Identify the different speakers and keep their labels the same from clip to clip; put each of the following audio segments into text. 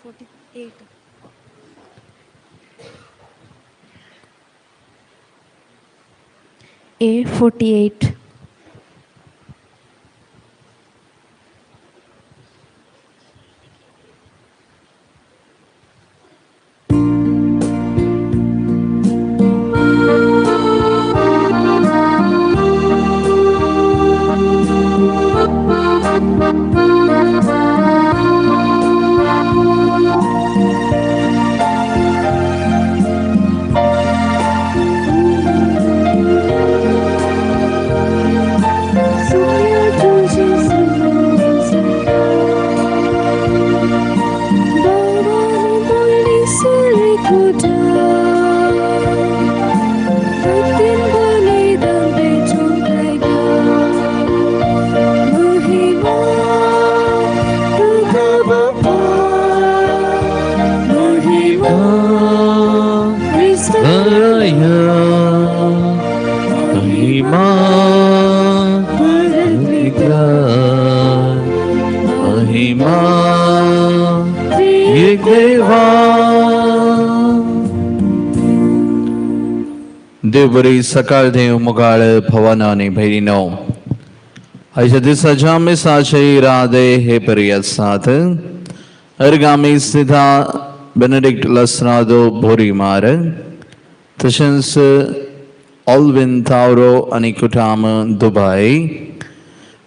Speaker 1: 48. A48.
Speaker 2: देव बरी सकाळ देव मुगाळ भवान आनी भयणीनो, आयच्या दिसाच्या मिसाचे इरादे हे परी आसात. अर्गामी सिधा बेनेडिक्ट लसनादो बोरीमार, तशेंच ऑल्विन तावरो आनी कुटाम दुबाय,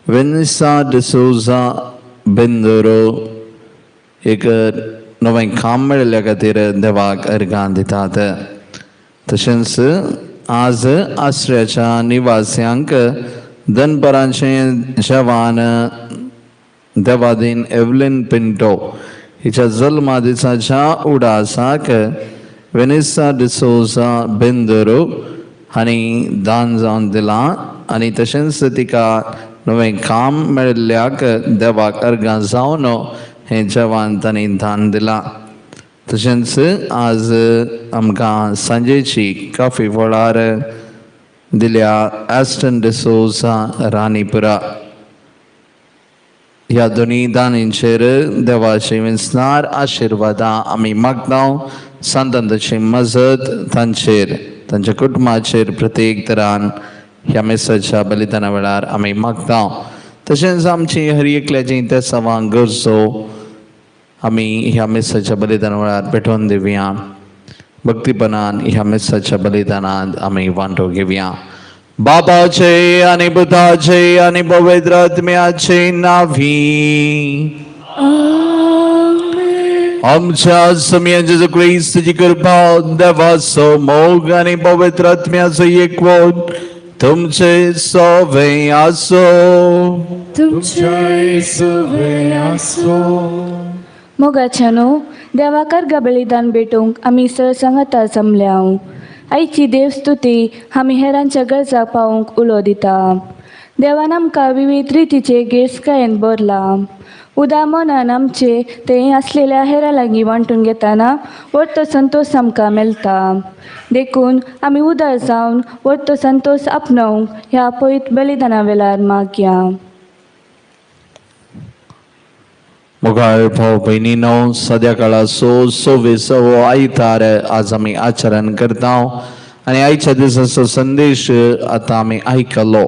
Speaker 2: वेनिसा डिसोजा बेंदोरो एक नवें काम मेळिल्ल्या खातीर देवाक अर्गां दितात. तशेंच आज आश्रयाच्या निवास्यांक दनपरांचें जेवण देवादीन एवलिन पिंटो हिच्या जल्मा दिसाच्या उडासाक वेनिसा डिसोजा बेंदोरो हांणी दान जावन दिलां आनी तशेंच तिका नवें काम मेळिल्ल्याक देवाक अर्गां जावन हें जेवण तांणी दान दिलां. तशेंच आज आमकां सांजेची काफी फळार दिल्या एस्टन डिसोजा राणीपुरा. ह्या दोनी दानींचेर देवाचे विंचणार आशिर्वादां आमी मागता. सांतांची मजत तांचेर तांच्या कुटुंबाचेर प्रत्येक तरान ह्या मिसाच्या बलिदाना वेळार आमी मागता. तशेंच आमची हर एकल्याची तेसावां गरजो आमी ह्या मिसाच्या बलिदाना वेळार पेटोवन दिवया. भक्तीपणान ह्या मिसाच्या बलिदानांत आमी वांटो घेवया. बाबाचे आनी पुताचे आनी पवित्र आत्म्याचे नावी. आमच्या स्वामी जेजू क्रिस्ताची कृपा, देवाचो मोग आनी पवित्र आत्म्याचो एकवट तुमचे सोवे आसो.
Speaker 3: तुमचे सुवे आसो.
Speaker 4: मोगाच्यानो, देवाक बलिदान भेटूंक आमी सर सांगाता जमल्या. आयची देवस्तुती आमी हेरांच्या गरजाक पावोवंक उलो दिता. देवान आमकां विवीध रितीचे गिरेस्तकायेन भरला. उदा मनान आमचे ते आसलेल्या हेरां लागीं वांटून घेताना व्हडतो संतोश आमकां मेळटा. देखून आमी उदार जावन व्हडतो संतोश आपणावंक ह्या पवित्र बलिदाना वेळार मागया.
Speaker 2: मोगाळ भाव भयणीनो, सद्या काळाचो सव्वीसवो आयतार आज आमी आचरण करता आनी आयच्या दिसाचो संदेश आतां आमी आयकलो.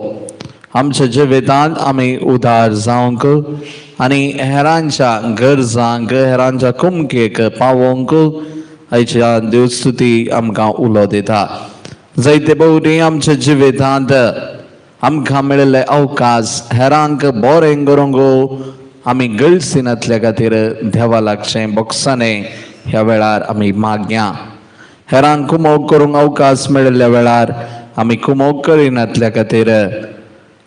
Speaker 2: आमच्या जिवितांत आमी उदार जावंक आनी हेरांच्या गरजांक हेरांच्या कुमकेक पावोवंक आयच्या देवस्तुती आमकां उलो दिता. जायते भोवटी आमच्या जिवितांत आमकां मेळिल्ले अवकाश हेरांक बरें करूंक आमी गळसिनातल्या खातीर देवा लागचें बोक्साने ह्या वेळार आमी मागया. हेरांक कुमोक करूंक अवकाश मेळिल्ल्या वेळार आमी कुमोक करिनातल्या खातीर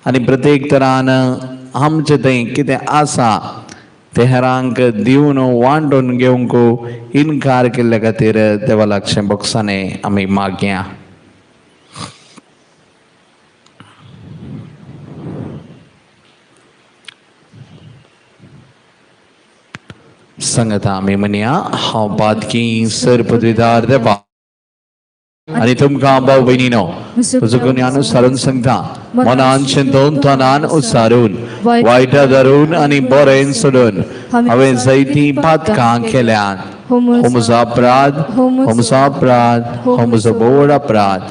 Speaker 2: आनी प्रत्येक तरान आमचें थंय कितें आसा तें हेरांक दिवन वांटून घेवंक इनकार केल्ल्या खातीर देवा लागचें बोक्साने आमी मागया. संगता आमी म्हणया, हांव पातकी सर पदवीदार देवा. आनी तुमकां भाव भयणीनो तुजो अनुसारून सांगता, मनान चिंतून तनान उसारून वायटा धरून आनी बरें सोडून हांवें जायतीं पातकां केल्यात. हो म्हजो अपराध, हो म्हजो अपराध, हो म्हजो बोड अपराध.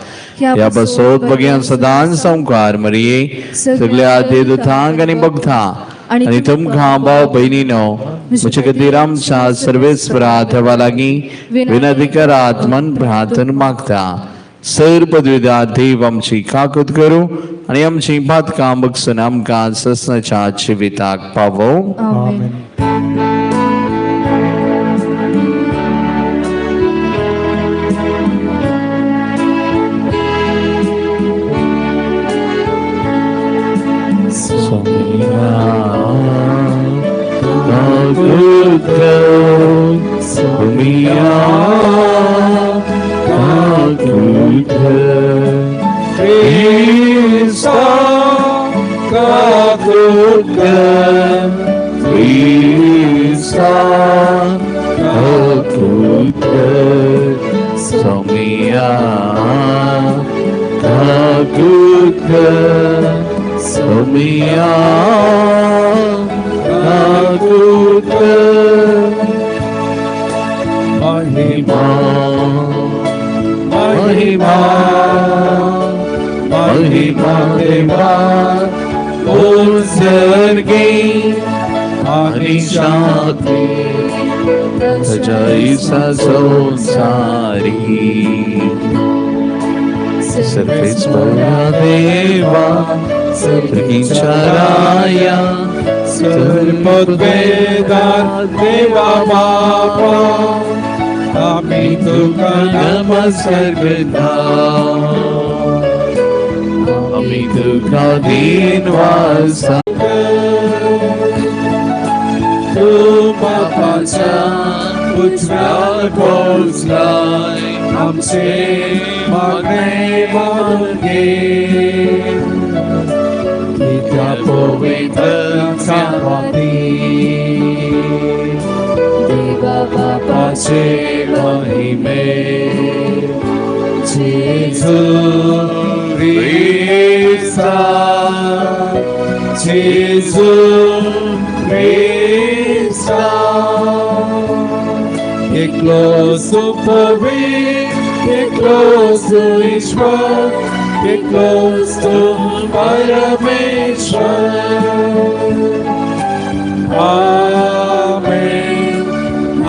Speaker 2: ह्या बसोत बगयान सदांच संवकार मरिये सगळ्या देवदूतांक आनी भक्तां आनी तुमकां भाव भयणीनो म्हजे खातीर आमच्या सर्वेस्परा देवा लागीं विनंती करात मन प्रार्थन मागता. सर पदवीदार देव आमची काकूत करूं आनी आमची पातकां बगसून आमकां ससनाच्या जिविताक पावोवं.
Speaker 1: आमेन.
Speaker 3: महिमा महिमा महिमा देवा उत्सर्गे आणि शांती
Speaker 2: जैसा संसारी सर्वेस्परा देवा सर्गीच्या राया
Speaker 3: सर्वपदवेदार देवा बापा आम्ही तुका
Speaker 2: नमस्कार करता, आम्ही तुका दीन वासा.
Speaker 3: तू बापाच्या उजव्या पोचलाय आमचे मागणे मानून घे. त्या पवित्र
Speaker 1: देवा
Speaker 3: बापाचे महिमे जेजू ख्रिस्ता, जेजू ख्रिस्ता, एकलो सुपवीत, एकलो सुईश्वर, एकलो तू परमेश्वर. आमेन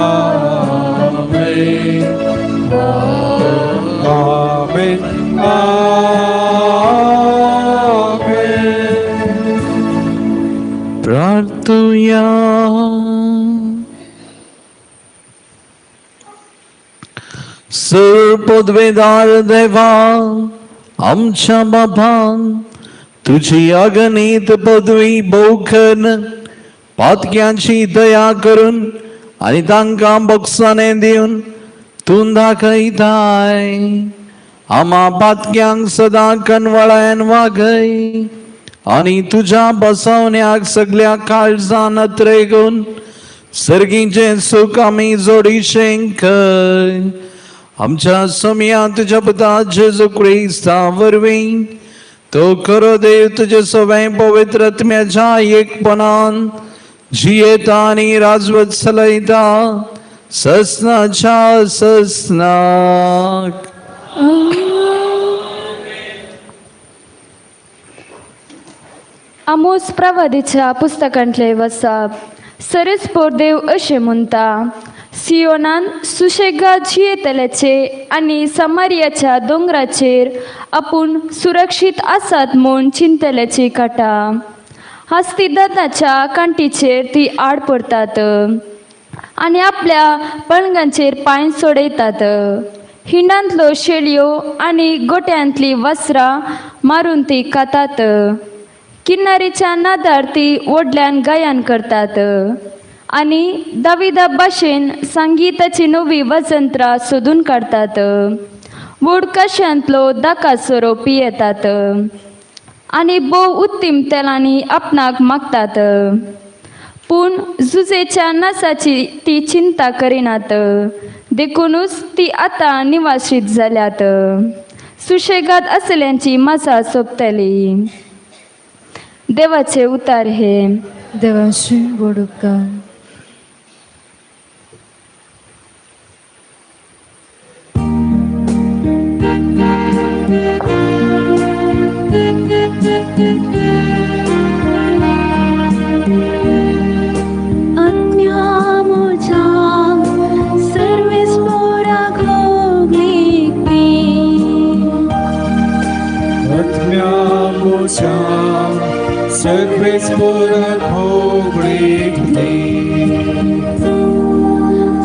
Speaker 3: आमेन आमेन आमेन.
Speaker 2: प्रार्थुया. सर पदवेदार देवा आमच्या बापान तुझी अगणित पदवी बोखन पातक्यांची दया करून आनी तांकां बक्षाणे दिवन तूं दाखयताय. आमा पातक्यांक सदां कनवळायन वागय आनी तुज्या बसवण्याक सगळ्या काळजान अत्रेगून सर्गीचें सूख आमी जोडीशेंक. आमच्या सोमया तुज्या पुता जेजू क्रिस्ता वरवीं तो खरो देव तुजे सवय पवित्र आत्म्याच्या एकपणान जियेता आनी राजवत चलयता ससनाच्या ससनाक.
Speaker 4: आमोस प्रवादीच्या पुस्तकांतले वसाप. सरस्पोर देव अशें म्हणटा, सियोनान सुशेगाद जियेतल्याचे आनी समारियाच्या दोंगराचेर आपूण सुरक्षीत आसात म्हूण चिंतल्याची काटा. हस्ती दाताच्या कांटीचेर ती आड पडतात आनी आपल्या पळंगांचेर पांय सोडयतात. हिंडांतलो शेळयो आनी गोट्यांतली वस्त्रां मारून ती खातात. किन्नरीच्या नादार ती व्हडल्यान गायन करतात आनी दाविदा भाशेन संगीताची नवी वजंत्रां सोदून काडतात. व्हड कशांतलो दाका सोरो पियेतात आनी भोव उत्तीम तेलांनी आपणाक मागतात. पूण जुजेच्या नासाची ती चिंता करिनात.
Speaker 1: देखूनच ती आतां निवासीत जाल्यात. सुशेगाद आसल्यांची माजा सोंपतली. देवाचे उतार हे.
Speaker 5: देवाचे व्हड उपकार.
Speaker 3: सर्वेस पोरा खोगळीक दी.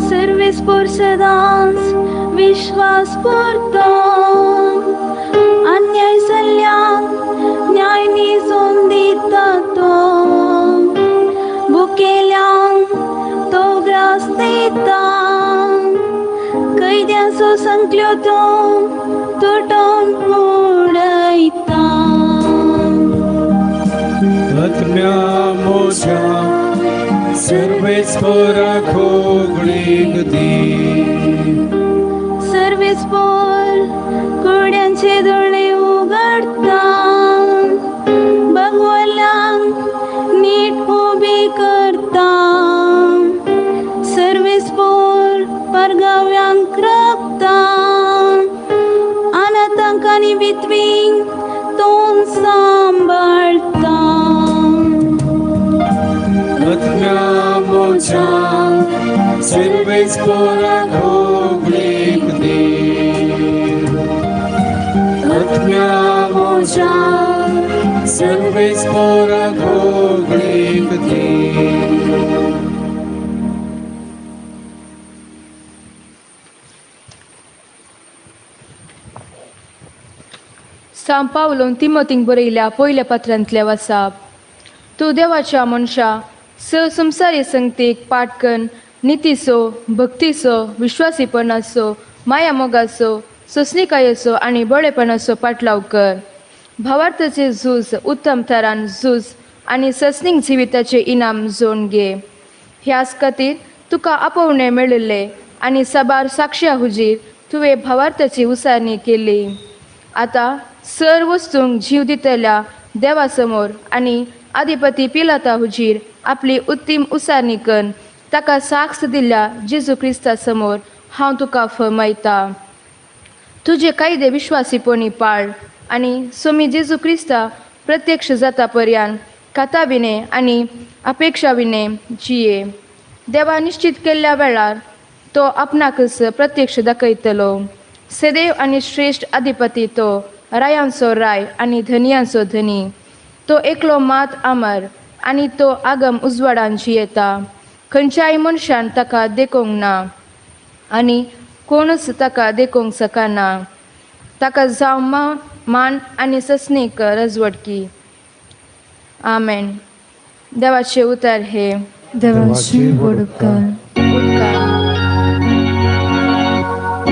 Speaker 1: सर्वेस पोर सदांच विश्वास पुरतो, अन्याय जाल्ल्यांक न्याय निजून दिता तो, भुकेल्यांक तो ग्रास दिता, कैद्यांचो संकल्यो तो तुटोवन उडयता.
Speaker 3: आत्म्या म्हज्या सर्वेस पोरा खोगळीक दी.
Speaker 1: सर्वेस पोर कुड्यांचे दोळे उगडता, भगवल्यांक नीट उबी करता, सर्वेस पोर परगाव्यांक राखता, अनाथांक आनी विधवींक तोंड सांबाळता.
Speaker 3: आत्म्या म्हज्या सर्वेस पोरा खोगळीक दी. आत्म्या म्हज्या सर्वेस पोरा खोगळीक दी.
Speaker 6: सांव पावलोन तिमोतींक बरयल्या पयल्या पत्रांतल्या वासाप. तूं देवाच्या मनशा स संवसारी संगतीक पाटकन नितीचो, भक्तीचो, विश्वासीपणाचो, माया मोगाचो, सोंसणिकायेचो आनी बळेपणाचो पाटलाव कर. भावार्थाचे झूज उत्तम थरान झूज आनी सस्नीक जिविताचें इनाम जोडून घे. ह्याच खातीर तुका आपोवणें मेळिल्लें आनी साबार साक्षां हुजीर तुवें भावार्थाची उसारणी केली. आतां सर वस्तूंक जीव दितल्या देवा समोर आनी अधिपती पिलाता हुजीर आपली उत्तीम उसारणी करून ताका साक्ष दिल्ल्या जेजू क्रिस्ता समोर हांव तुका फर्मायता. तुजे कायदे विश्वासीपणी पाळ आनी सोमी जेजू क्रिस्ता प्रत्यक्ष जाता पर्यान काताविणे आनी अपेक्षाविणे जिये. देवा निश्चित केल्ल्या वेळार तो आपणाकच प्रत्यक्ष दाखयतलो. सदैव आनी श्रेश्ठ अधिपती तो, रायांचो राय आनी धनयांचो धनी. तो एकलो मात अमर आनी तो आगम उजवाडान जियेता. खंयच्याय मनशान ताका देखूंक ना आनी कोणूच ताका देखूंक शकना. ताका जावं मान आनी सस्नीक रजवटकी. आमेन. देवाचे उतर हे.
Speaker 5: देवाचे व्हड उपकार.
Speaker 6: उपकार.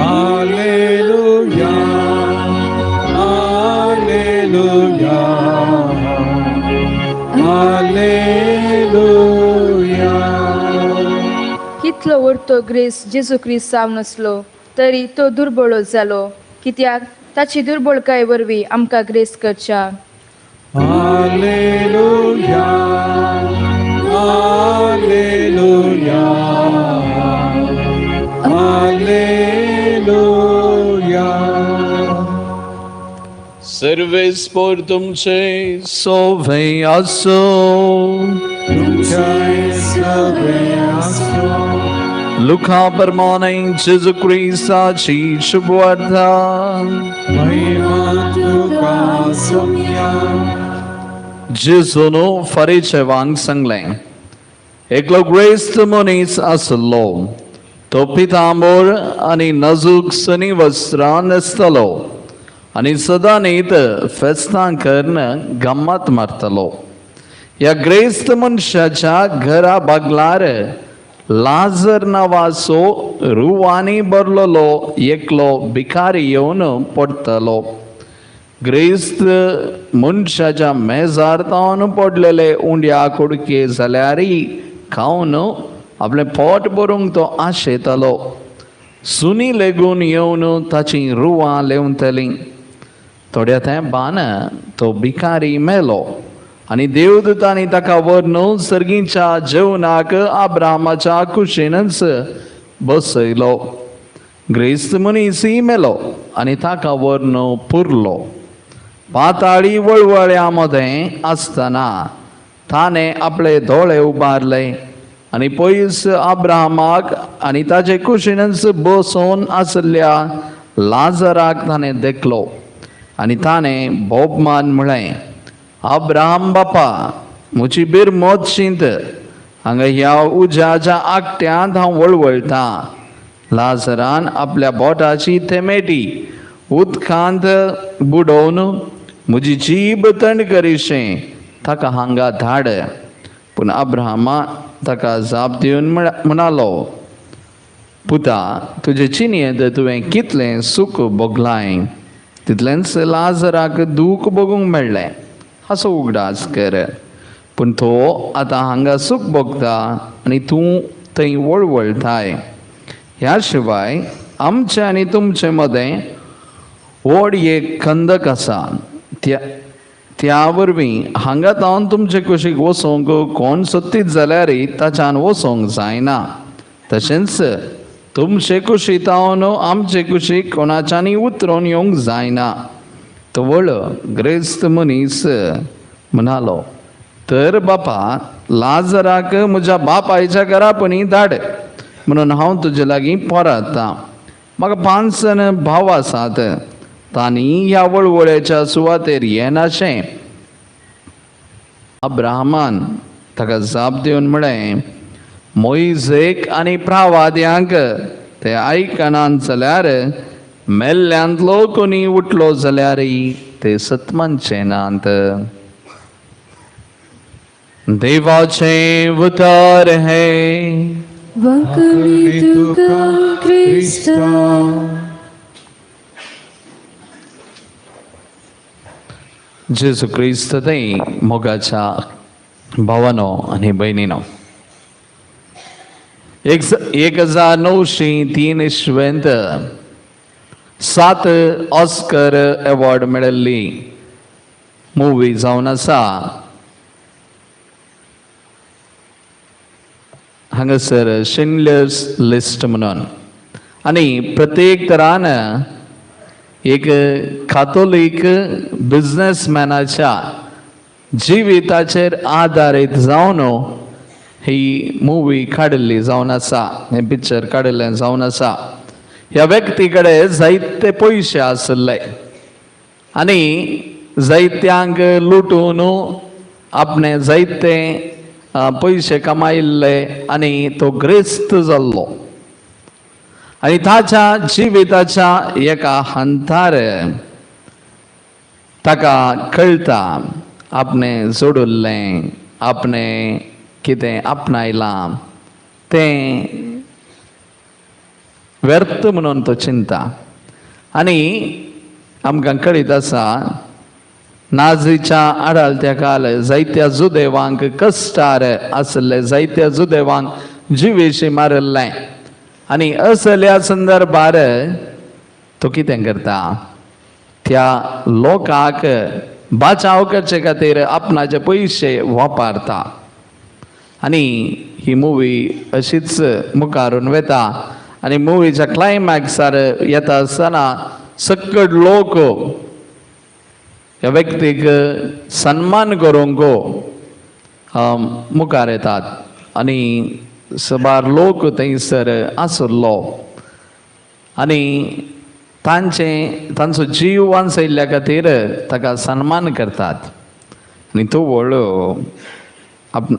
Speaker 3: Alleluia, Alleluia, Alleluia.
Speaker 6: कितलो व्हडतो ग्रेस जेजू क्रिस्त जावन आसलो तरी तो दुर्बळो जालो, कित्याक ताची दुर्बळकाय वरवीं आमकां ग्रेस करच्या.
Speaker 3: Alleluia, Alleluia, Alleluia.
Speaker 2: सर्वेस पोर तुमचे सोभे आसो.
Speaker 3: तुमच्या सवे आसो.
Speaker 2: लुका प्रमाणे जेजू क्रिस्ताची शुभवार्ता.
Speaker 3: महिमा तुका सोम्या.
Speaker 2: जेजून फरिचेवांक सांगलें, एकलो ग्रेस्त मनीस आसलो, तो पितांबर आनी नाजूक सनी वस्त्रां न्हेसतालो आनी सदांनीत फेस्तां करून गम्मत मारतालो. ह्या ग्रेस्त मनशाच्या घरा बागलार लाजर नांवाचो रुवांनी भरलेलो एकलो भिकारी येवन पडटालो. ग्रेस्त मनशाच्या मेजार तावन पडलेले उंड्या कुडके जाल्यारय खावन आपलें पोट भरूंक तो आशेतालो. सुनी लेगून येवन ताचीं रुवां लेवतलीं. थोड्या तेंपान तो भिकारी मेलो आनी देवदूतांनी ताका व्हरून सर्गीच्या जेवणाक अब्रामाच्या कुशीनच बसयलो. ग्रेस्त मनीसय मेलो आनी ताका व्हरून पुरलो. पाताळी वळवळ्या मदें आसतना ताणें आपले दोळे उबारले आनी पयस अब्राहमाक आनी ताचे कुशीनच बसोवन आशिल्ल्या लाजराक ताणें देखलो आनी ताणें भोवमान म्हळें, अब्राहम बापा, म्हजी बिरमत शींत हांगा ह्या उज्याच्या आकट्यांत हांव वळवळटां. लाजरान आपल्या बोटाची थेमेटी उदकांत बुडोवन म्हजी जीब थंड करिशें ताका हांगा धाड. पूण अब्राहमा ताका जाप दिवन म्हणालो, पुता, तुजे चिनयेंत तुवें कितलें सूख भोगलांय तितलेंच लाजराक दूख भोगूंक मेळ्ळें हाचो उगडास कर. पूण तो आतां हांगा सूख भोगता आनी तूं थंय वळवळटाय. ह्या शिवाय आमचे आनी तुमचे मदें व्हड एक खंदक आसा. त्या वरवीं हांगा तावन तुमचे कुशीक वचोंक कोण सोदतीत जाल्यार ताच्यान वचोंक जायना. तशेंच तुमचे कुशी तावन आमचे कुशीक कोणाच्यानी उतरोन येवंक जायना. तो व्हड ग्रेस्त मनीस म्हणालो, तर बापा, लाजराक म्हज्या बापायच्या घरा पणी धाड म्हणून हांव तुजे लागीं परतां. म्हाका 5 जाण भाव आसात, तांणी ह्या वळवळ्याच्या सुवातेर येनाशें. अब्राहमान ताका जाप दिवन म्हळें, मोयजेक आनी प्रावाद्यांक ते आयकनात जाल्यार मेल्ल्यांतलो कोणी उठलो जाल्यार ते सतमानचे नात. देवाचें उतर हें.
Speaker 5: वांकडी तुका क्रिस्ता.
Speaker 2: जेजू क्रिस्त थंय मोगाच्या भावानो आनी भयणीनो, 1903 इसवेंत 7 ऑस्कर अवॉर्ड मेळिल्ली मुवी जावन आसा हांगासर शिंडलर्स लिस्ट म्हणून. आनी प्रत्येक तरान एक कातोलीक बिजनेसमॅनाच्या जिविताचेर आदारीत जावन ही मुवी काडिल्ली जावन आसा, हें पिक्चर काडिल्लें जावन आसा. ह्या व्यक्ती कडेन जायते पयशे आशिल्ले आनी जायत्यांक लुटून आपणे जायते पयशे कमायिल्ले आनी तो ग्रेस्त जाल्लो. आनी ताच्या जिविताच्या एका हंतार ताका कळटा आपणे जोडिल्लें, आपणे कितें आपणायलां तें व्यर्थ म्हणून तो चिंता. आनी आमकां कळीत आसा नाझीच्या आडालत्या काल जायत्या जुदेवांक कश्टार आशिल्ले, जायत्या जुदेवांक जिवेशी मारिल्लें. आनी असल्या संदर्भार तो कितें करता, त्या लोकांक बाचाव करचे खातीर आपणाचे पयशे वापरता. आनी ही मुवी अशीच मुखारून वता आनी मुवीच्या क्लायमॅक्सार येता आसतना सकट लोक ह्या व्यक्तीक सन्मान करूंक मुखार येतात आनी सबार लोक थंयसर आसलो आनी तांचे तांचो जीव वांचयल्ल्या खातीर ताका सन्मान करतात. आनी तो व्हड आप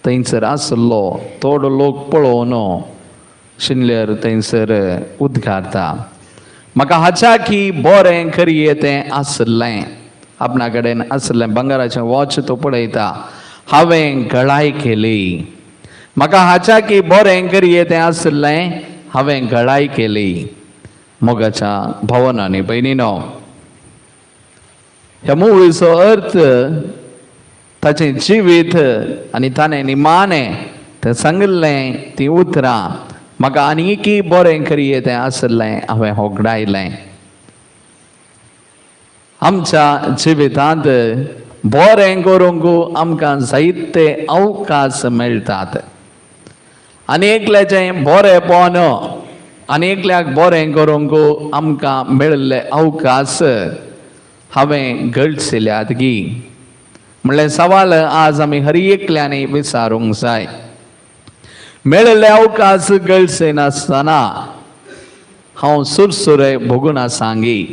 Speaker 2: थंयसर आसलो थोडो लोक पळोवन शिनल्यार थंयसर उद्गारता, म्हाका हाच्या की बरें करये तें आसलें, आपणा कडेन आसलें भांगराचें वॉच तो पळयता, हांवें गळाय केली, म्हाका हाच्या की बरें करये तें आसलें, हांवें गळाय केली. मोगाच्या भावना आनी भयणीनो, ह्या मुवीचो अर्थ ताचें जिवीत आनी ताणें निमाणें तें सांगिल्लें तीं उतरां म्हाका आनीकय बरें करये तें आसलें हांवें होगडायलें. आमच्या जिवितांत बरें करूंक आमकां जायते अवकाश मेळटात आनी एकल्याचें बरेंपण आनी एकल्याक बरें करूंक आमकां मेळिल्ले अवकाश हांवें गळशिल्यात गी म्हणलें सवाल आज आमी हर एकल्यानी विचारूंक जाय. मेळिल्ले अवकाश गळशिनासतना हांव सुरसुरे भोगून आसांगी.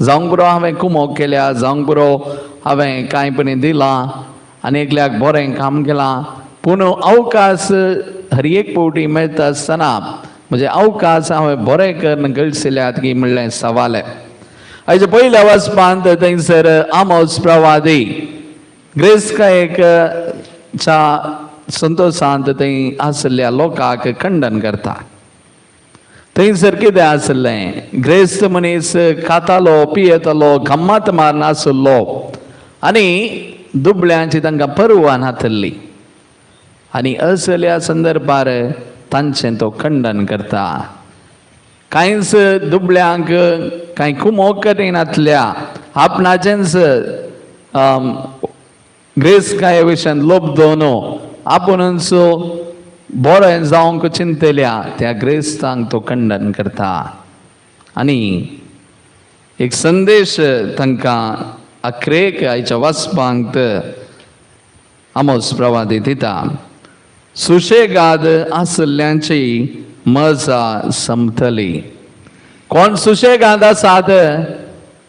Speaker 2: जावंक पुरो हांवें कुमोक केल्या, जावंक पुरो हांवें कांय पणी दिलां आनी एकल्याक बरें काम केलां, पूण अवकाश हर एक फावटी मेळटा आसतना म्हजे अवकाश हांवें बरें करून गळशिल्यात की म्हणलें सवाल. आयच्या पयल्या वचपांत थंयसर आमोस प्रवादी ग्रेस्कायेक च्या संतोशांत थंय आशिल्ल्या लोकांक खंडन करता. थंयसर कितें आसलें, ग्रेस्त मनीस खातालो पियेतालो, गम्मत मारून आशिल्लो आनी दुबळ्यांची तांकां परवा नातल्ली आनी असल्या संदर्भार तांचें तो खंडन करता. कांयच दुबळ्यांक कांय कुमोक करिनातल्या आपणाचेंच ग्रेसकाये विशयान लोभ दवरून आपुणूच बरें जावंक चिंतल्या त्या ग्रेस्तांक तो खंडन करता आनी एक संदेश तांकां अखरेक आयच्या वाचपांत आमोस प्रवादी दिता. सुशेगाद आशिल्ल्यांची मजा संपतली. कोण सुशेगाद आसात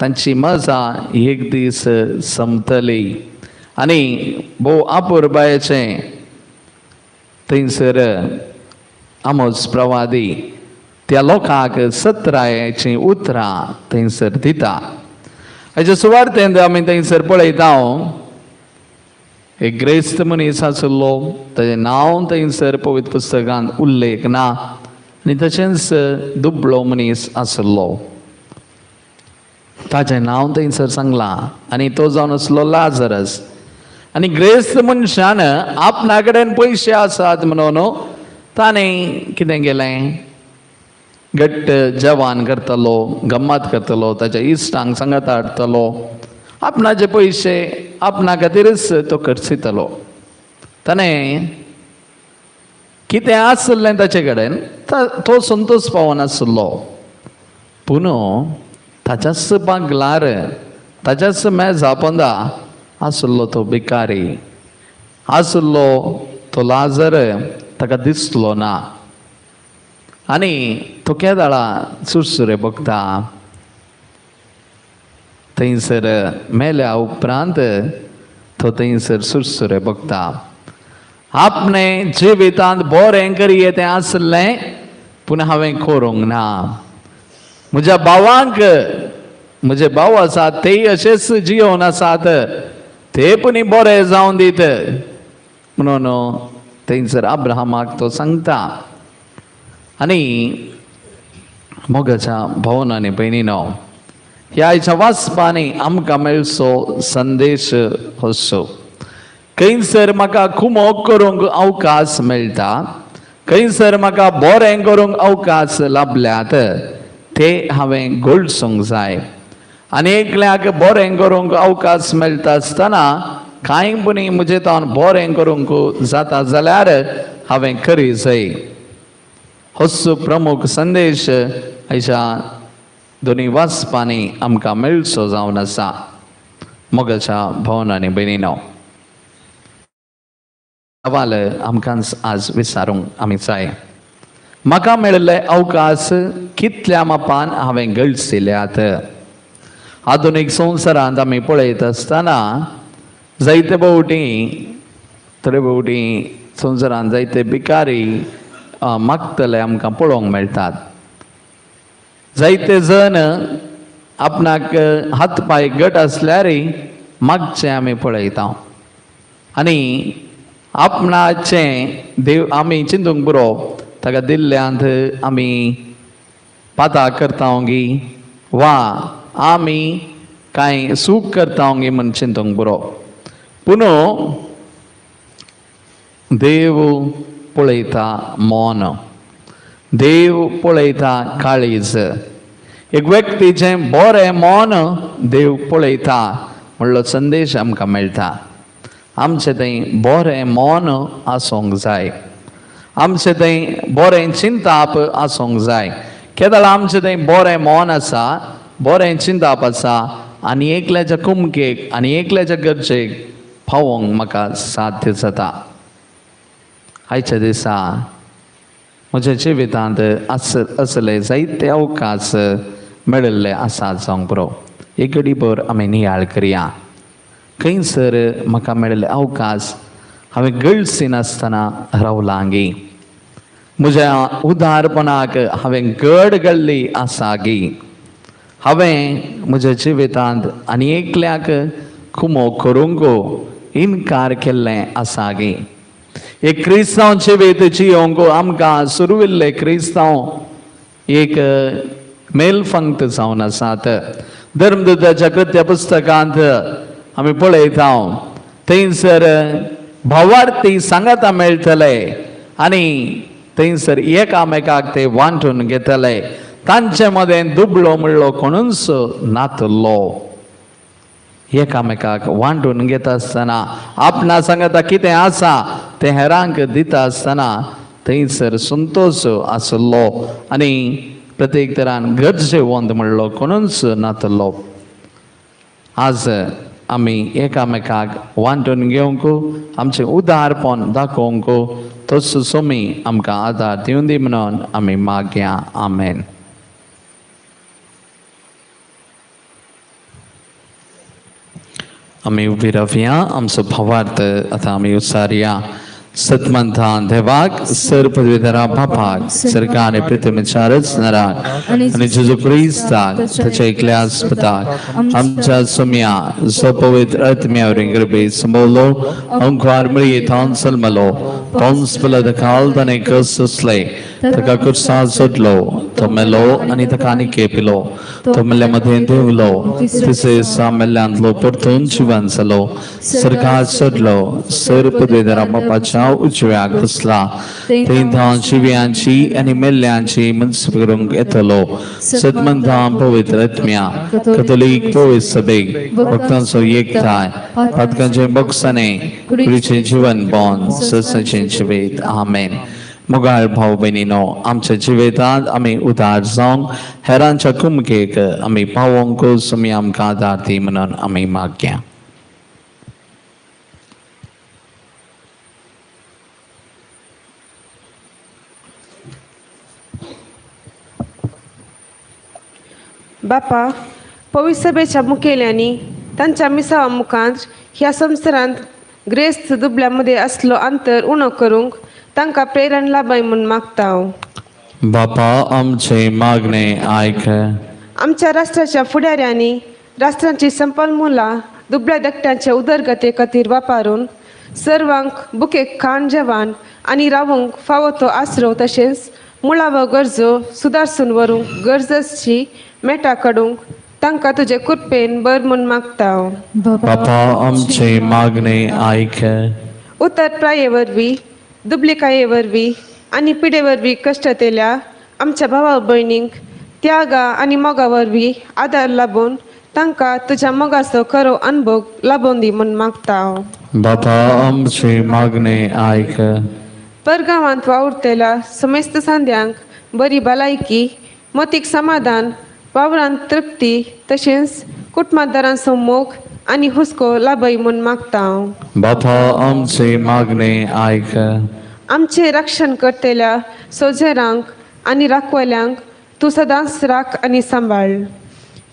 Speaker 2: तांची मजा एक दीस संपतली. आनी भोव अपुरबायेचें थंयसर आमोस प्रवादी त्या लोकांक सत्रायेचीं उतरां थंयसर दिता. हाच्या सुवार्थेंत आमी थंयसर पळयता एक ग्रेस्त मनीस आशिल्लो, ताजें नांव थंयसर पवित्र पुस्तकांत उल्लेख ना आनी तशेंच दुबळो मनीस आशिल्लो, ताजें नांव थंयसर सांगलां आनी तो जावन आसलो लाजरस. आनी ग्रेस्त मनशान आपणा कडेन पयशे आसात म्हणून ताणें कितें केलें, घट्ट जेवण करतलो, गम्मत करतलो, ताच्या इश्टांक सांगात हाडटलो, आपणाचे पयशे आपणा खातीरच तो खर्चितलो. ताणें कितें आसलें ताचे कडेन तो संतोश पावनासलो, पूण ताच्याच बागलार ताच्याच मेजा पोंदा आसलो तो भिकारी आसलो, तो लाजर ताका दिसलो ना आनी तो केदाळा सुरसुरे बगता. थंयसर मेल्या उपरांत तो थंयसर सुरसुरे बगता. आपणे जिवितांत बरें करये तें आसलें पूण हांवें करूंक ना. म्हज्या भावांक, म्हजे भाव आसात तेय अशेच जियोवन आसात, ते पुणी बरे जावन दीत म्हणून थंयसर अब्राहमाक तो सांगता. आनी मोगाच्या भवन आनी भयणीनो, ह्या आयच्या वाचपांनी आमकां मेळचो संदेश असो, खंयसर म्हाका कुमोक करूंक अवकाश मेळटा, खंयसर म्हाका बरें करूंक अवकाश लाबल्यात ते हांवें गळसूंक जाय. आनी एकल्याक बरें करूंक अवकाश मेळटा आसतना कांय पुणी म्हजे तावन बरें करूंक जाता जाल्यार हांवें करी जाय. होच प्रमुख संदेश आयच्या दोनी वाचपांनी आमकां मेळचो जावन आसा. मोगाच्या भवन आनी भयणीनो, सवाल आमकां आज विचारूंक आमी जाय, म्हाका मेळिल्ले अवकाश कितल्या मापान हांवें गळशिल्यात. आधुनीक संवसारांत आमी पळयत आसतना जायते फावटी, थोडे फावटी संवसारांत जायते भिकारी मागतले आमकां पळोवंक मेळटात. जायते जण आपणाक हात पांय घट आसल्यारय मागचें आमी पळयता आनी आपणाचें देव आमी चिंतूंक पुरो ताका दिल्ल्यांत आमी पाता करता गी वा आमी कांय सूख करता गी म्हण चिंतूंक पुरो, पूण देव पळयता मन. देव पळयता काळीज. एक व्यक्तीचें बरें मन देव पळयता म्हणलो संदेश आमकां मेळटा. आमचें थंय बरें मन आसूंक जाय, आमचें थंय बरें चिंताप आसूंक जाय. केदळ आमचें थंय बरें मन आसा, बरें चिंताप आसा आनी एकल्याच्या कुमकेक आनी एकल्याच्या गरजेक पावोवंक म्हाका साध्य जाता. आयच्या दिसा म्हज्या जिवितांत असले जायते अवकाश मेळिल्ले आसा जावंक पुरो. एक घडीभर आमी नियाळ करया. खंयसर म्हाका मेळिल्ले अवकाश हांवें गळसिनासतना रावलां गी, म्हज्या उदारपणाक हांवें गड घडली आसा गी, हांवें म्हज्या जिवितांत आनी एकल्याक खुमो करूंक इनकार केल्लें आसा गी. एक क्रिस्तांव जिवीत जियोंक आमकां सुरविल्ले क्रिस्तांव एक मेलफंक्त जावन आसात. धर्मदूताच्या कृत्य पुस्तकांत आमी पळयता थंयसर भावार्थी सांगाता मेळटले आनी थंयसर एकामेकाक ते वांटून घेतले. तांचे मदें दुबळो म्हणलो कोणूच नातलो. एकामेकाक वांटून घेता आसतना आपणा सांगता कितें आसा तें हेरांक दिता आसतना थंयसर संतोश आसलो आनी प्रत्येक तरान गरजेवंत म्हणलो कोणूच नातलो. आज आमी एकामेकाक वांटून घेवंक आमचें उदारपण दाखोवंक तसो सोमी आमकां आदार दिवन दी म्हणून आमी मागया. आमेन. आमी उबी रावया, आमचो भावार्थ आतां आमी उचारया. सतमंथा देवाक सर पदवीधरा बापाक सरकार आनी पृथ्वीच्या रचणाराक आनी जेजू क्रिस्ताक ताच्या एकल्या आस्पताक आमच्या सोम्या जो पवित्र आत्म्या वरवीं गर्भेत संभवलो, अंकुआर मळये थावन जल्मलो, पोंस पिलात ताणें कस सोंसले, ताका कुर्सार सोडलो, तो मेलो आनी ताका आनी केपिलो, तो मेल्ल्या मदें देंवलो, तिसरे दिसा मेल्ल्यांतलो परतून जिवन जालो, सरकार सोडलो, सर पदवीधरा बापाच्या उजव्याक बसला, थंय धांव जिव्यांची आनी मेल्ल्यांची मनसुप करूंक येतलो. सतमंथा पवित्र आत्म्या कथोलीक पवित्र सभेक भक्तांचो एकठांय पातकांचे बक्षाने कुडीचें जीवन बोन ससाचें जिवीत. आमेन. मोगाळ भाव भयणीनो, आमच्या जिवितांत आमी उदार जावंक हेरांच्या कुमकेक आमी पावोवंक सुमी आमकां आदार दी म्हणून आमी मागया.
Speaker 7: बापा, पवित्र सभेच्या मुखेल्यांनी तांच्या मिसावा मुखार ह्या संवसारांत ग्रेस्त दुबल्या मदें आसलो अंतर उणो करूंक तांकां प्रेरण लाबाय म्हूण मागता हांव.
Speaker 2: बापा आमचे मागणे आयक.
Speaker 7: आमच्या राष्ट्राच्या फुडाऱ्यांनी राष्ट्रांची संपलमुलां दुबळ्या धाकट्यांच्या उदरगते खातीर वापरून सर्वांक बुकेक खाण जेवण आनी रावूंक फावो तो आसरो तशेंच मुळावो गरजो सुदारसून व्हरूंक गरजची मेटा काडूंक तांकां तुजे कृपेन बर म्हूण मागता हांव.
Speaker 2: बापा आमचे मागणे आयक.
Speaker 7: उतर प्राये वरवीं, दुबलिकाये वरवीं आनी पिडे वरवीं कश्टतेल्या आमच्या भावा भयणींक त्यागा आनी मोगा वरवीं आदार लाबून तांकां तुज्या मोगाचो खरो अनुभव लाबोवन दी म्हूण मागता हांव.
Speaker 2: बापा आमचे मागणे आयक.
Speaker 7: परगांवांत वावुरतल्या समेस्त सांद्यांक बरी भलायकी, मतीक समाधान, वावरांत तृप्ती तशेंच कुटुंबादारांचो मोग आनी हुस्को लाबय म्हूण मागता हांव.
Speaker 2: बापा आमचे मागणे आयक.
Speaker 7: आमचें रक्षण करतल्या सोजेरांक आनी राखवल्यांक तूं सदांच राख आनी सांबाळ.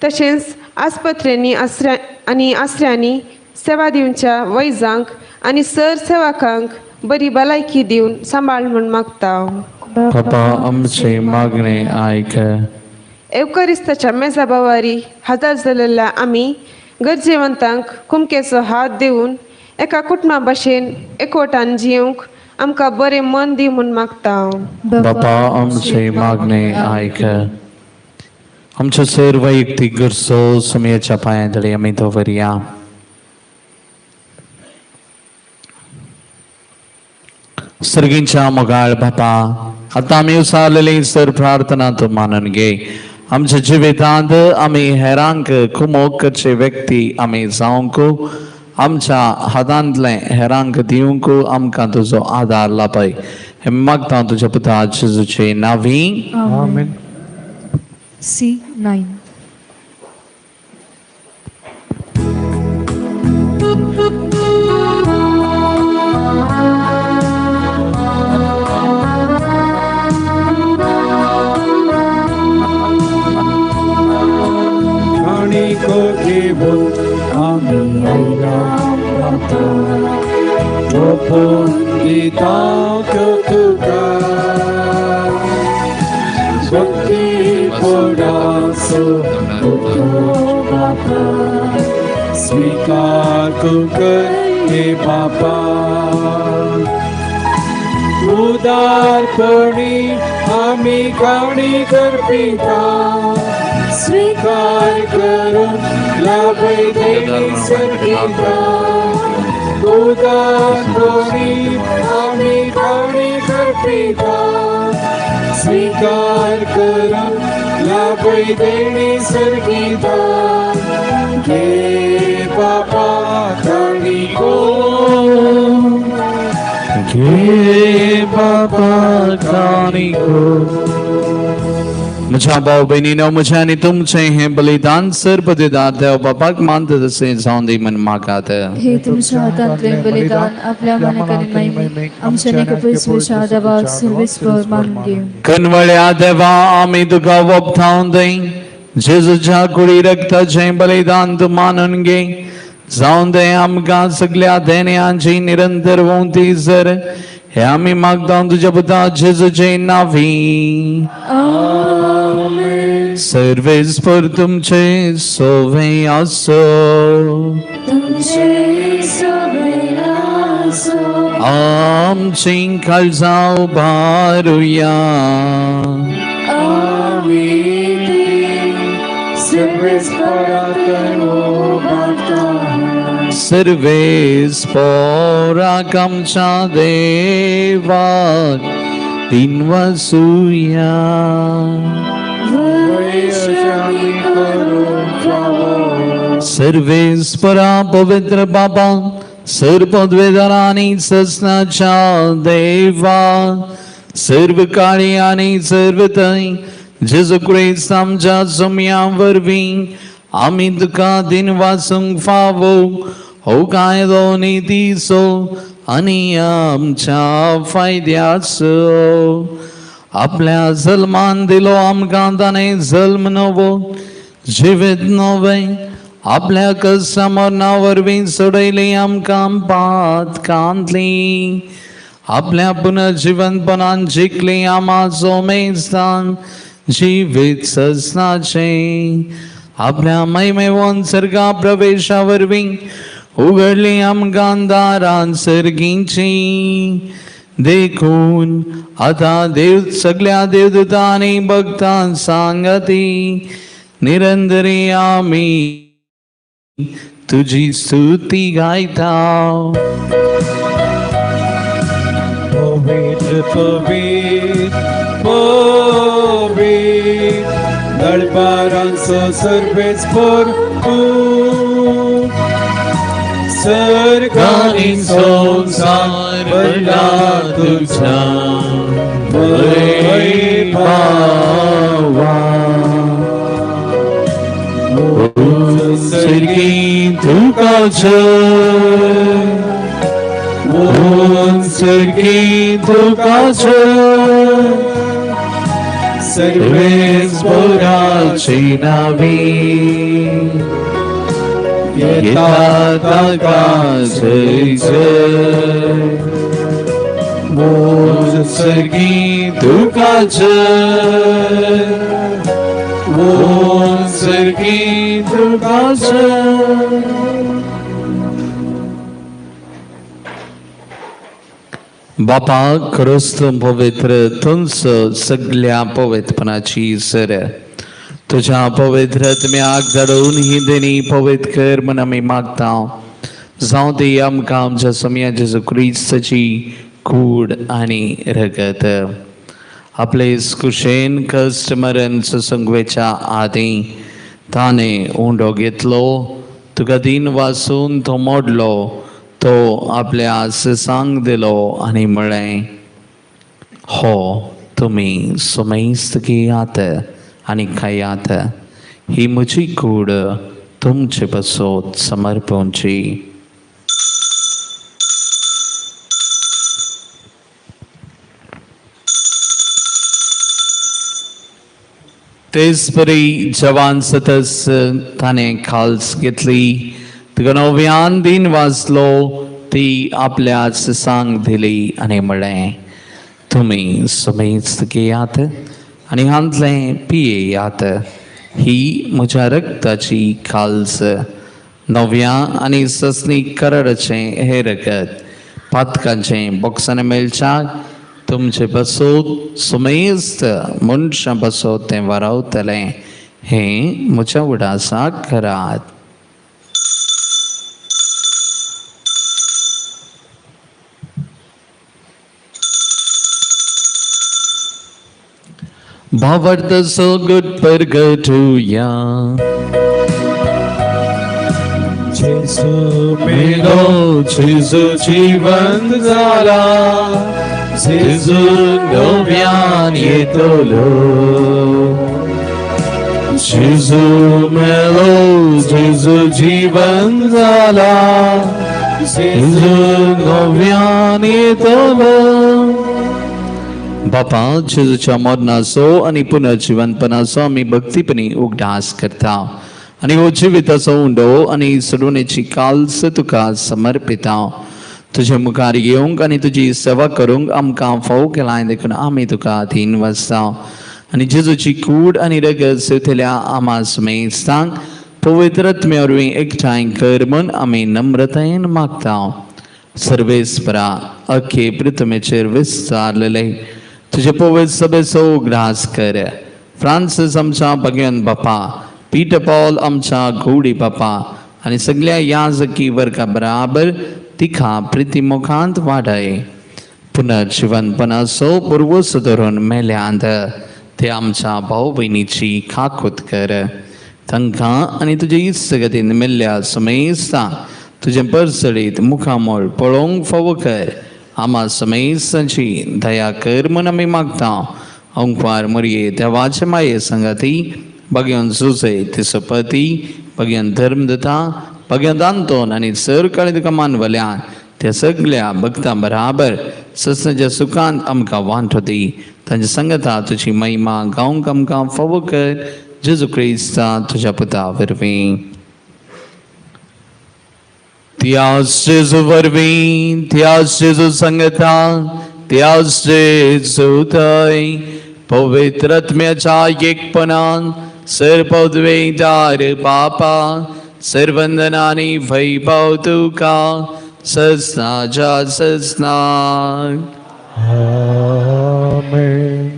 Speaker 7: तशेंच आस्पत्रेंनी आसऱ्या आनी आसऱ्यांनी सेवा दिवच्या वैजांक आनी सर सेवकांक बरी भलायकी दिवन सांबाळ म्हूण मागता हांव.
Speaker 2: बापा आमचे मागणे आयक.
Speaker 7: एवकरिस्ताच्या मेजा बावारी हजर जाल्ल्या आमी गरजेवंतांक कुमकेचो हात दिवन एका कुटुंबा भाशेन एकवटान जिवंक आमकां बरें मन दी म्हूण मागता हांव.
Speaker 2: बापा आमचे मागणे आयक. आमच्यो सर वैयक्तीक गरजो सुमयेच्या पांयां आमी दवरया. सर्गींच्या मोगाळ बापा, आतां आमी उसारलेली सर प्रार्थना तूं मानून घे. आमच्या जिवितांत आमी हेरांक कुमोक करचे व्यक्ती आमी जावंक, आमच्या हातांतलें हेरांक दिवंक आमकां तुजो आदार लाभय. हें मागता तुज्या पुता जेजूचे नांवी.
Speaker 3: आमेन.
Speaker 5: C9.
Speaker 3: काणिको घेवन आमी आयला बापा, ओपून दिता त्यो तुका, भक्ती पोडासो बापा, स्वीकार तूं कर हे बापा. उदारपणी आमी काणी करपिता, स्वीकार करून लाभय देणी सर्गिता. उदारपणी आमी काणी करपिता, स्वीकार करून लाभय देणी सर्गिता. घे बापा काणिको,
Speaker 2: घे बापा काणिको. म्हज्या भाव भयणीनो, म्हजें आनी तुमचें हें बलिदान सर्वदिदार देव बापाक मानता तशें जावं दी म्हण मागात.
Speaker 5: हे तुमच्या हातांतले बलिदान आपल्या मनाकरी महिमेक आमच्या निकपैसवेच्या देवाक सर्वेस्पर मानून घेवं.
Speaker 2: कनवळ्या देवा, आमी तुका वोपतावन दी जेजूच्या कुडी रक्ताचें बलिदान तूं मानून घे. जावं दे आमकां सगल्या देण्यांची निरंतर वोंती सर. हे आमी मागता तुज्या पुता जेजूचे नांवी. सर्वेस्पर तुमचे सोवे आसो.
Speaker 1: तुमचे सगळे आसो.
Speaker 2: आमची काळजां उबारुया.
Speaker 1: आमी ती सर्वेस्पराक उबारता.
Speaker 2: सर्वेस्पराक आमच्या देवाक दिनवासुया.
Speaker 3: आमी करूंक फावो.
Speaker 2: सर्वेस्परा पवित्र बाबा, सर्व पदवेदारांनी ससनाच्या देवा, सर्व काळी आनी सर्व थंय जेजू क्रिस्त आमच्या सोम्या वरवीं आमी तुका दिनवासूंक फावो. हो कायदो नितीचो आनी आमच्या फायद्याचो. आपल्या जल्मान दिलो आमकां ताणें जल्म नवो जिवीत नवें, आपल्या कसा मरणा वरवीं सोडयली आमकां पातकांतली, आपल्या पुनर्जिवनपणान जिखली आमाचो मेजदान जिवीत ससनाचें, आपल्या महिमेवन सर्गा प्रवेशा वरवीं उगडली आमकां दारां सर्गींची. देखून आतां देव सगल्या देवदूतांनी भक्तां सांगती निरंतरी आमी तुजी स्तुती गायता.
Speaker 3: पवित्र पवित्र पवित्र दळबारांचो सर्वेस्पर तूं, सर्गानी संवसार भरला तुझ्या वैभवा.
Speaker 2: सर्गी तुका जय, सर्गी तुका जय, सर्वेस्पराची नावी येता ताका जय जय. सर्गी तुका जय, सर्गी तुका जय. बापा क्रिस्त पवित्र तुंच सगल्या पवित्रपणाची सर, तुझ्या पवित्र आत्म्याक धाडून ही देणी पवित्र कर म्हण आमी मागता. जावं ती आमकां आमच्या सोम्या जेजू क्रिस्ताची कूड आनी रगत. आपले कुशेन कश्ट मरण सुसंगवेच्या आदी ताणें उंडो घेतलो, तुका दिन वासून तो मोडलो, तो आपल्या ससांक दिलो आनी म्हळें, हो तुमी सुमेस्त घेयात आनी खायात, ही म्हजी कूड तुमचे पासत समर्पणची. तेच परी जवान सतस ताणें खाल्स घेतली, तुका नव्यान दिन वाचलो, ती आपल्या ससांक दिली आनी म्हळें, तुमी सुमेस्त घेयात आनी हांतलें पियेयात, ही म्हज्या रक्ताची खाल्स, नव्या आनी ससनी कराराचें हें रगत, पातकांचें बोक्सांनी मेळच्याक तुमचे पासत सुमेस्त मनशां पासत तें वारावतलें, हें म्हज्या उडासाक करात. भावार्थ सगट परगटुया.
Speaker 3: जेजू मेलो, जेजू जिवंत जाला, जेजू
Speaker 2: नव्यान येतलो. जेजू मेलो, जेजू जिवंत जाला, जेजू नव्यान येतलो. बापा, जेजूच्या मरणाचो आनी पुनर्जिवनपणाचो आमी भक्तीपणी उगडास करता आनी हो जिविताचो उंडो आनी सोडवणेची काल्स तुका समर्पिता. तुजे मुखार येवंक आनी तुजी सेवा करूंक आमकां फावो केलां देखून आमी तुका धीन वसता आनी जेजूची कूड आनी रगत सेवतल्या आमा सुमेस्तांक पवित्र आत्म्या वरवीं एकठांय कर म्हूण आमी नम्रतायेन मागता. सर्वेस्परा, अख्खे पृथ्वीचेर विस्तारलेले तुजे पवित्र सभेचो उगडास कर. फ्रांसीस आमच्या भगवान बापा, पीटर पॉल आमच्या घोडी बापा आनी सगळ्या याजकी वर्गा बराबर तिका प्रितीमुखांत वाडय. पुनर्जिवनपणाचो पुर्वस धरून मेल्यांत ते आमच्या भाव भयणीची खाकूत कर. तांकां आनी तुजे इस्तगतीन मेल्ल्या समेस्ता तुजें परसडीत मुखामळ पळोवंक फावो कर. आमा समेस्तांची दया कर म्हूण आमी मागता. अंकवार मोरये देवाचे माये संगाती भगवान जुजे तिसपती भगवान धर्मदता भगवान दांतोन आनी सर काळी तुका मानवल्यान त्या सगळ्या भक्तां बराबर ससनाच्या सुखांत आमकां वांटो दी. तांच्या संगता तुजी महिमा गावंक आमकां फावो कर. जेजू क्रिस्ता तुज्या पुता वरवीं. त्याच जेजू वरवीं, त्याच जेजू संगता, त्याच जेजू थंय पवित्र आत्म्याच्या एकपणान सर्वपदवेदार बापा सर्वंदनानी वैभव तुका ससनाच्या ससना.
Speaker 3: आमेन.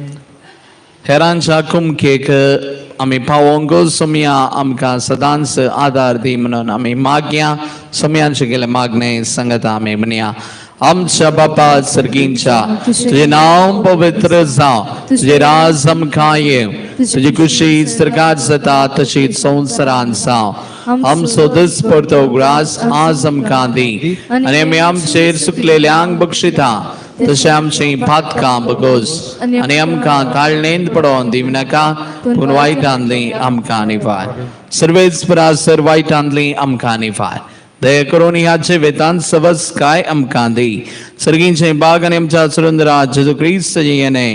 Speaker 2: हेरांच्या कुमकेक आमी पावोवंक सोमया आमकां सदांच आदार दी म्हणून आमी मागया. सोमयांचे गेले मागणे सांगता आमी म्हणया. आमच्या बापा सर्गींच्या, तुजें नांव पवित्र जावं, तुजें राज आमकां येवं, तुजी खुशी सर्गात जाता तशीच संवसारांत जावं. आमचो दिसपडतो ग्रास आज आमकां दी आनी आमी आमचेर सुकलेल्यांक बक्षिता तशें आमचीं पातकां बगोस आनी आमकां ताळणेंत पडोवन दिवं नाका, पूण वायटांतली आमकां निवार. सर्वेच परासर वायटांतली आमकां निवार. दया करून ह्या जिवितांत सवस काय आमकां दी. सर्गींचे बाग आनी आमच्या सुरेंद्रा जेजू क्रिस्त येणे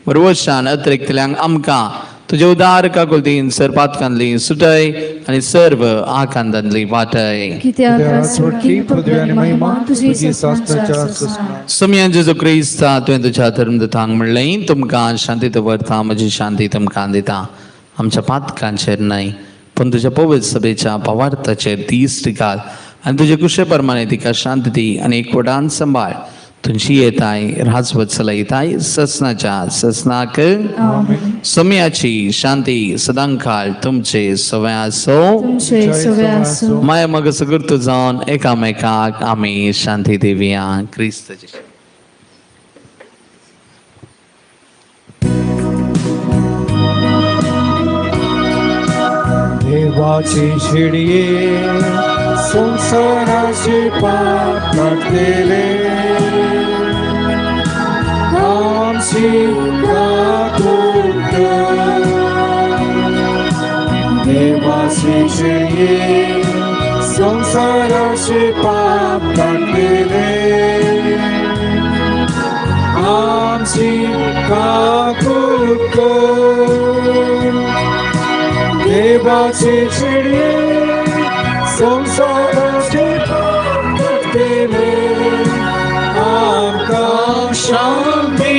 Speaker 2: बरवशान अतिरिक्तल्यांक आमकां तुजे उदार काकुलतीन सर पातकांतली सुटय आनी सर्व आकांतांतली वाटय.
Speaker 5: कित्याक
Speaker 3: राजवटकी, पदवी आनी महिमा तुजी सासणाच्या सासणाक.
Speaker 2: सोमया जेजू क्रिस्ता, तुवें तुज्या धर्मदूतांक म्हणलें, तुमकां शांती दवरता, म्हजी शांती तुमकां दिता. आमच्या पातकांचेर न्हय पूण तुज्या पवित्र सभेच्या पवार्थाचेर दीस घाल आनी तुजे कुशे प्रमाणे तिका शांती दी आनी एकवटान सांबाळ. तुमची येताय राजवत चलयताय ससनाच्या ससनाक. सोम्याची शांती सदांकाळ तुमचे सवय आसो.
Speaker 5: तुमचे सवे आसूं.
Speaker 2: माया मग सगुर्त जावन एकामेकाक आमी शांती दिवया. क्रिस्ताची.
Speaker 3: देवाची शेळये संसाराचे पाप काडटले आमची काकूट कर. देवाची शेळये संसाराचे पाप काडटले आमची काकूट कर. देवाची शेळये संसाराचे पाप काडटले आमकां शांती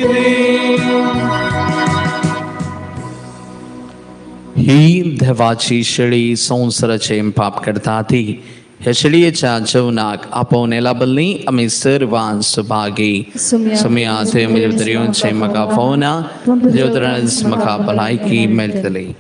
Speaker 3: दी.
Speaker 2: ही देवाची शेळी संवसाराचे पाप करता ती ह्या शेळयेच्या जेवणाक आपोवन लाबल्ली आमी सर्वां सुभागी. सुमया थंय म्हजे भितर येवचें म्हाका फावना, देवतरांच म्हाका भलायकी मेळटली.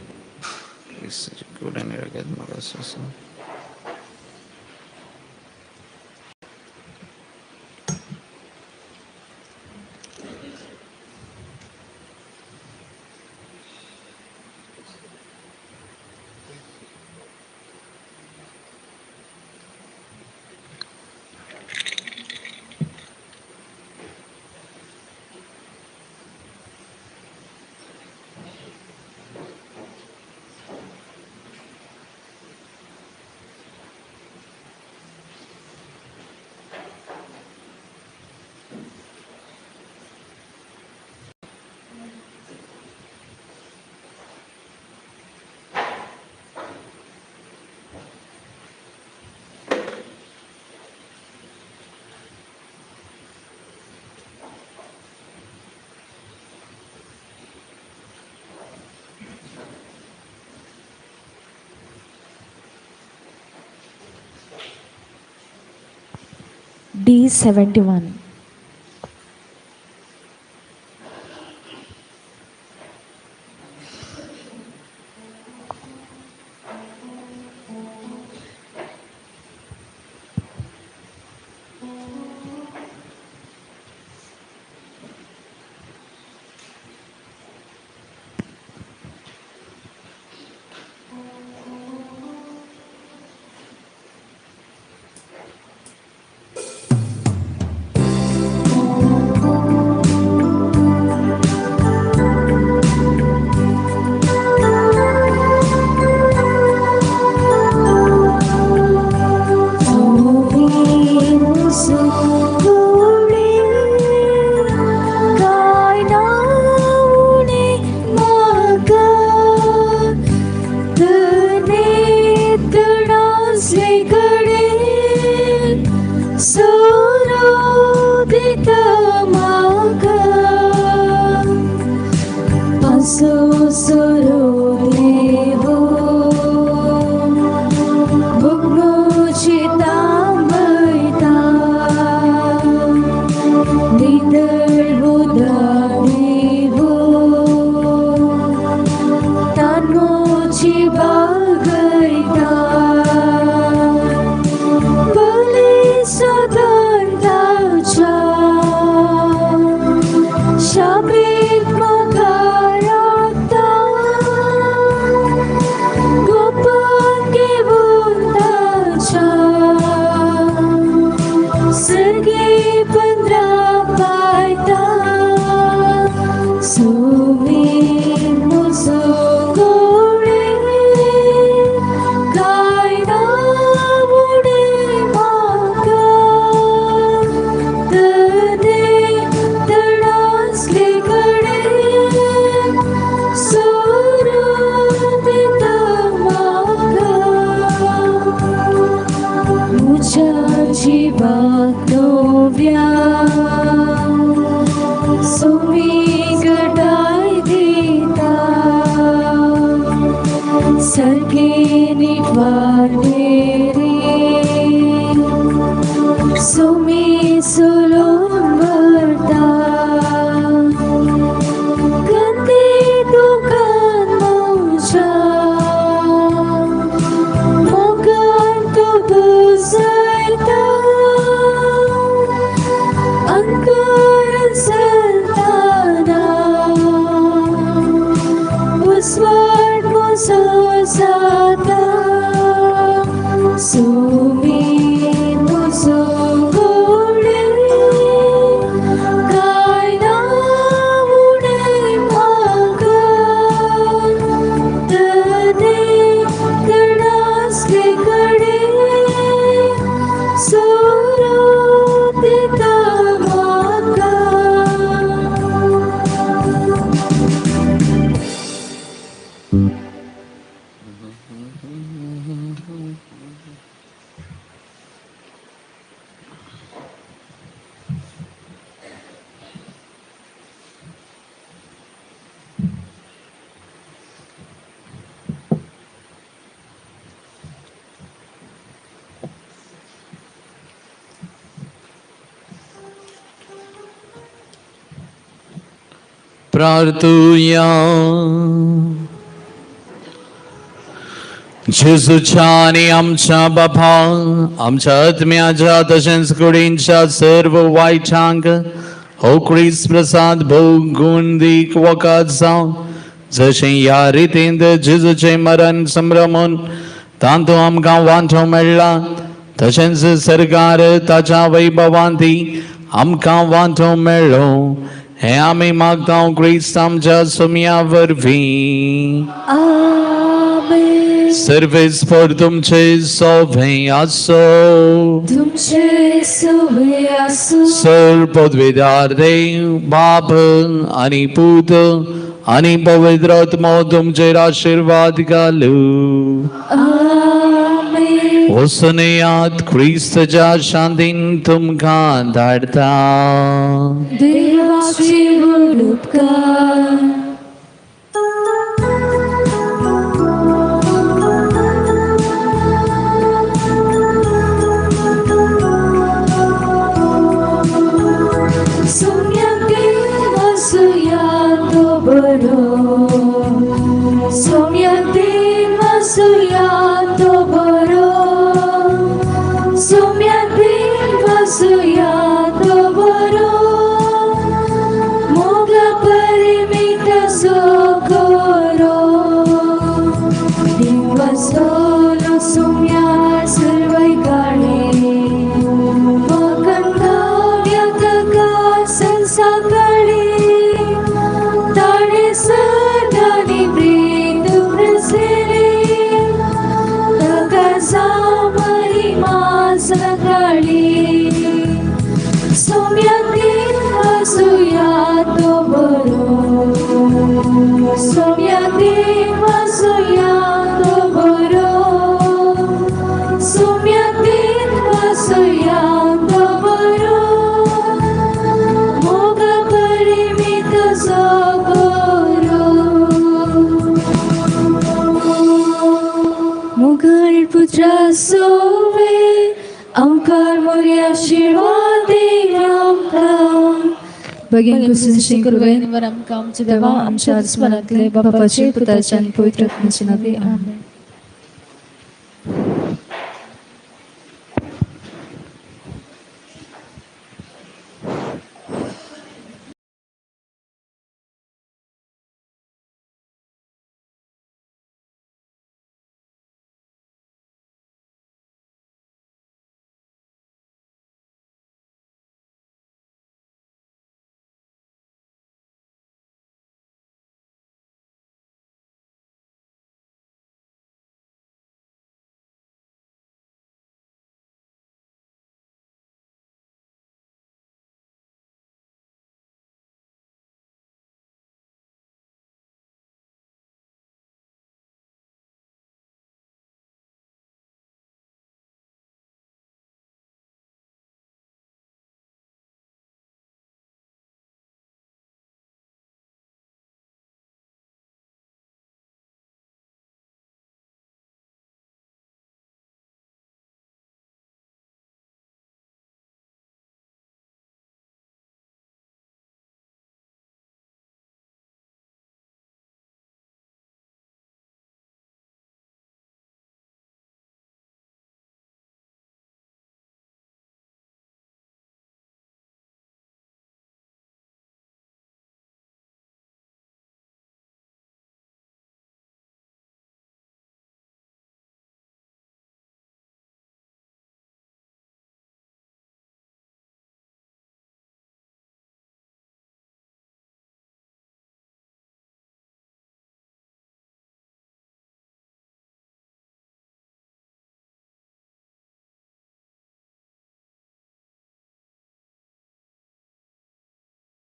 Speaker 5: D71.
Speaker 1: Usward mo sa
Speaker 2: प्रार्थुया. जेजूच्या आनी आमच्या बापा आमच्या आत्म्याच्या तशेंच कुडींच्या सर्व वायटांक हो क्रिस्त प्रसाद भोव गुण दीक वखद जावन जशें ह्या रितींत जेजूचें मरण संभ्रमून तांतू आमकां वांटो मेळ्ळा तशेंच सरकार ताच्या वैभवांती आमकां वांटो मेळ्ळो हें आमी मागता क्रिस्त आमच्या सुमया वरवीं.
Speaker 5: आमेन.
Speaker 2: सर्वेस्पर तुमचे सोभे आसो.
Speaker 5: तुमचे सोवे आसूं.
Speaker 2: सर पदवीदार देव बाप आनी पूत आनी पवित्र आत्मो तुमचेर आशिर्वाद घालू.
Speaker 5: आमेन.
Speaker 2: वसनयात क्रिस्तच्या शांतीन तुमकां धाडटा.
Speaker 5: देवाची व्हड उपकार.
Speaker 8: भगिनी कुसून कृपेन आमकां आमच्या देवा आमच्या स्मरणांतले बापाचे पुताचे आनी पवित्र आत्म्याचे नांवे. आमेन.